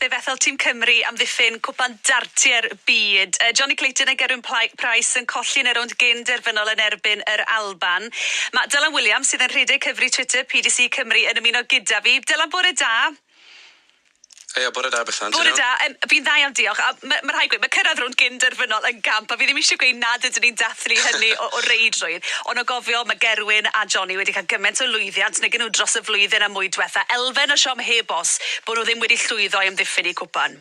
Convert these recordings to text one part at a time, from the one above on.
Fe fethodd tîm Cymru amddiffyn Cwpan Dartiau'r Byd. Jonny Clayton a Gerwyn Price yn colli yn y rownd gyn-derfynol yn erbyn yr Alban. Mae Dylan Williams, sydd yn rhedeg cyfri Twitter PDC Cymru, yn ymuno gyda fi. Dylan, bore da. Heia, bore da Bethan, ti'n Bore iawn? da, yym, fi'n dda iawn, diolch. A ma' ma' rhaid gweud, ma' cyrraedd rownd gyn-derfynol yn gamp, a fi ddim eisiau gweud nad ydyn ni'n dathlu hynny o, o reidrwydd, ond o gofio mae Gerwyn a Jonny wedi cael gymaint o lwyddiant nag 'yn nhw dros y flwyddyn a mwy dwetha, elfen o siom heb os bod nhw ddim wedi llwyddo i amddiffyn eu cwpan.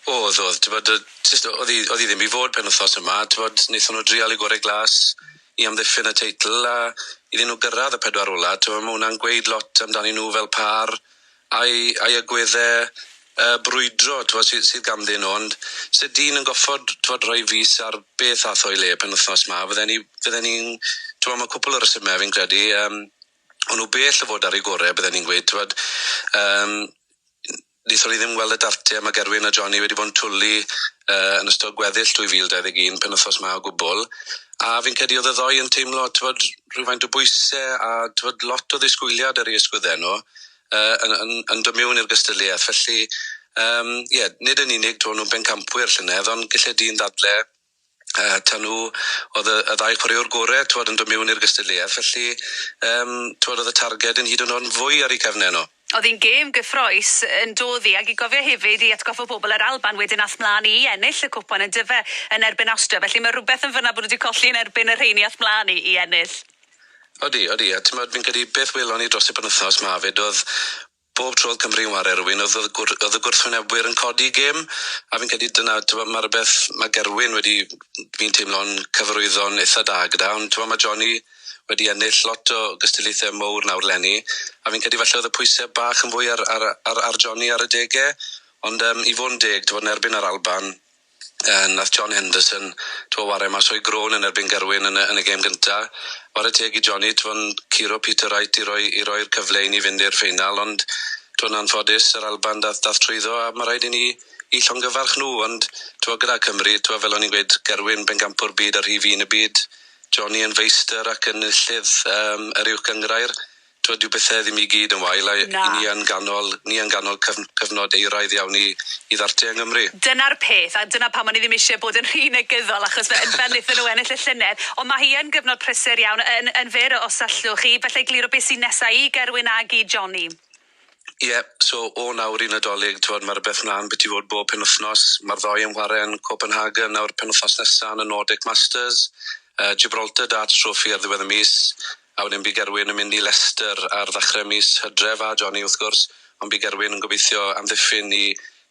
O'dd, o'dd, t'bod, yy, jyst o'dd 'i o'dd 'i ddim i fod penwthnos yma, t'bod, nethon nhw drial eu gore glas i amddiffyn y teitl a iddyn nhw gyrraedd y pedwar ola, t'mo' ma' hwnna'n gweud lot amdanyn nhw fel pâr a'i a'i agwedde yy brwydro t'mod sy sydd ganddyn nhw ond se dyn yn goffod t'mod rhoi fys ar beth ath o'i le penwthnos 'ma fydden i fydden i'n t'mo' ma' cwpwl o resyme fi'n credu yym o'n nhw bell o fod ar eu gore bydden i'n gweud t'mod yym Wnaethon ni ddim weld y dartiau mae Gerwyn a Jonny wedi bod yn twlu uh, yn ystod gweddill 2021, penwythnos 'ma o gwbl. A fi'n credu oedd y ddoi yn teimlo t'mod, rhywfaint o bwysau a t'mod, lot o ddisgwyliad ar eu ysgwyddau nhw uh, yn, yn, yn dod mewn i'r gystadleuaeth. Felly, um, yeah, nid yn unig t'mod, nhw'n bencampwyr llynedd, ond gallai dyn ddadle uh, ta nhw oedd y, y ddau chwaraewr gorau t'mod, yn dod mewn i'r gystadleuaeth. Felly, um, t'mod, oedd y targed yn hyd yn oed yn fwy ar eu cefnau nhw. Oedd hi'n gêm gyffrous yn dodd hi, ac i gofio hefyd i atgoffa pobl yr Alban wedyn ath mlaen i ennill y cwpan yn dyfe yn erbyn Awstria, felly mae rhywbeth yn fan'na bod nhw wedi colli yn erbyn y rheini ath mlaen i i ennill. Odi, odi, a t'mod fi'n credu beth welon ni dros y penwythnos 'ma 'fyd o'dd bob tro o'dd Cymru'n ware rywun o'dd o'dd gwr- o'dd y gwrthwynebwyr yn codi gêm a fi'n credu dyna t'mod ma' rwbeth ma' Gerwyn wedi fi'n teimlo'n cyfarwyddo'n itha da gyda ond t'mod ma' Jonny wedi ennill lot o gystadlaethau mowr nawr 'leni, a fi'n credu falle oedd y pwysau bach yn fwy ar ar ar ar Jonny ar adegau, ond yym i fod yn deg, t'mod yn erbyn yr Alban, yy nath John Henderson t'mo' ware mas o'i groen yn erbyn Gerwyn yn y yn y gêm gynta. Ware teg i Jonny, t'mo' yn curo Peter Wright i roi i roi'r cyfle i ni fynd i'r ffeinal, ond t'mo' yn anffodus yr Alban dath dath trwyddo a ma' raid i ni i llongyfarch nhw, ond t'mo' gyda Cymru, t'mo' fel o'n i'n gweud, Gerwyn bencampwr byd a rhif un y byd, Jonny yn feistr ac enillydd yym yr Uwch Gynghrair. T'mod dyw pethe ddim i gyd yn wael a Na. 'yn ni yn ganol ni yn ganol cyf- cyfnod euraidd iawn i i ddartiau yng Nghymru. Dyna'r peth, a dyna pam o'n i ddim eisiau bod yn rhy negyddol achos fe- yn fel wnaethon nhw ennill y llynedd, ond mae hi yn gyfnod prysur iawn, yn yn fyr os allwch chi, falle egluro beth sy'n nesa i Gerwyn ag i Jonny. Ie, so o nawr i Nadolig, t'mod, ma' rwbeth mlan byti fod bob penwthnos. Ma'r ddou yn whare yn Copenhagen nawr penwthnos nesa yn y Nordic Masters, yy Gibraltar Darts Trophy ar ddiwedd y mis, a wedyn by Gerwyn yn mynd i Leicester ar ddachre mis Hydref, a Jonny wrth gwrs, ond by Gerwyn yn gobeithio amddiffyn 'i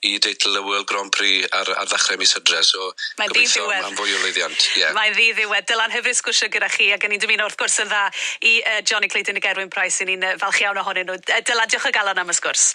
i deitl y World Grand Prix ar ar ddechrau mis Hydref, so Mae'n gobeithio ddi-ddiwedd. am fwy o lwyddiant, ie. Mae'n ddi-ddiwedd. Dylan, hyfryd sgwrsio gyda chi, ac 'yn ni'n dymuno wrth gwrs yn dda i yy Jonny Clayton a Gerwyn Price, 'yn ni'n yy falch iawn ohonyn nhw. Yy Dylan, diolch o galon am y sgwrs.